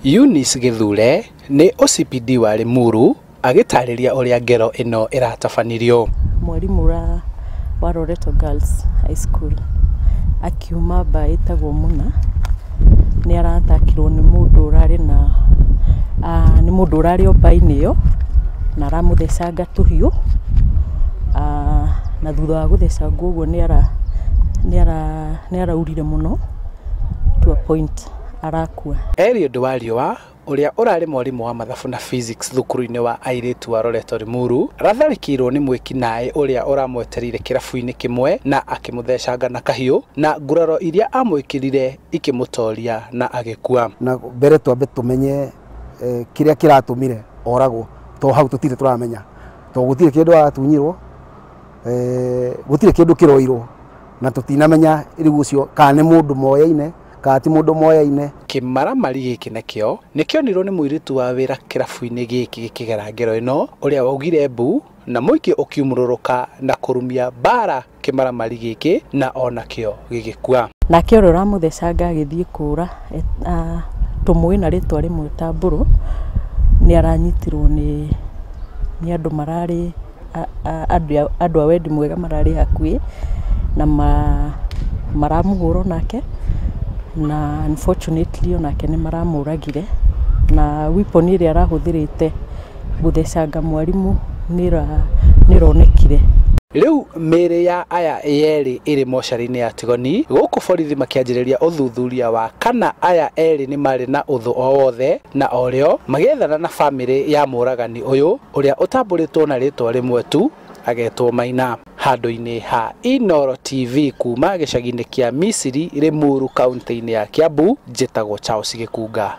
Eunice Githure nĩ OCPD wa Limuru agĩtarĩria ũrĩa ngero ĩno ĩratabanirio. Mwarimu wa Loreto Girls High School akiuma mba ĩtagwo Muna nĩ aratakirwo nĩ mũndũ ũrarĩ na nĩ mũndũ ũrarĩ o mba-inĩ ĩyo na aramũthecanga tũhiũ, na thutha wa gũthecangwo ũguo nĩ araurire mũno to a point arakua. Eliud Wariũa ũrĩa ũrarĩ mwarimũ wa mathabu na physics thukuru-inĩ wa airĩtu wa Loreto Limuru aratharĩkĩirwo nĩ mwĩki-naĩ ũrĩa ũramwetereire kĩrabu-inĩ kĩmwe na akĩmũthecanga na kahiũ na nguraro iria amwĩkĩrire ikĩmũtoria na agĩkua. Na mbere twambe tumenye kĩrĩa kĩratũmire oragwo, to hau tũtirĩ tũramenya, to gũtirĩ kĩndũ aratunyirwo, gũtirĩ kĩndũ kĩroirwo na tũtinamenya rĩu ũcio kana nĩ mũndũ moyaine kana ti mũndũ moyaine. Kĩmaramari gĩkĩ nakĩo nĩkĩonirwo nĩ mũirĩtu wa wĩra kĩrabu-inĩ gĩkĩ gĩkĩgera ngero ĩno ũrĩa waugire mbu na mũingĩ ũkiumũrũrũka na kũrumia mbara kĩmaramari gĩkĩ na onakĩo gĩgĩkua. Nake ũrĩa ũramũthecanga agĩthiĩ kũra tũmũĩ na rĩtwa rĩmwe ta Mbũrũ nĩ aranyitirwo nĩ andũ mararĩ andũ a wendi mwega mararĩ hakuhĩ na maramũhũra onake na unfortunately onake nĩ maramũragire na weapon ĩrĩa arahũthĩrĩte gũthecanga mwarimũ nĩ ĩronekire. Rĩu mĩĩrĩ ya aya yerĩ ĩrĩ mocarĩ-inĩ ya Tigoni gũkũ borithi makĩanjĩrĩria ũthuthuria wa kana aya erĩ nĩ marĩ na ũthũ o wothe na orĩo magĩethana na bamĩrĩ ya mũragani ũyũ ũrĩa ũtambũrĩtwo na rĩtwa rĩmwe tu agetwo Maina. Handũ-inĩ ha Inooro TV kuma gĩcagi-inĩ kĩa Misiri Limuru kaunti-inĩ ya Kiambu, njĩtagwo Charles Gĩkunga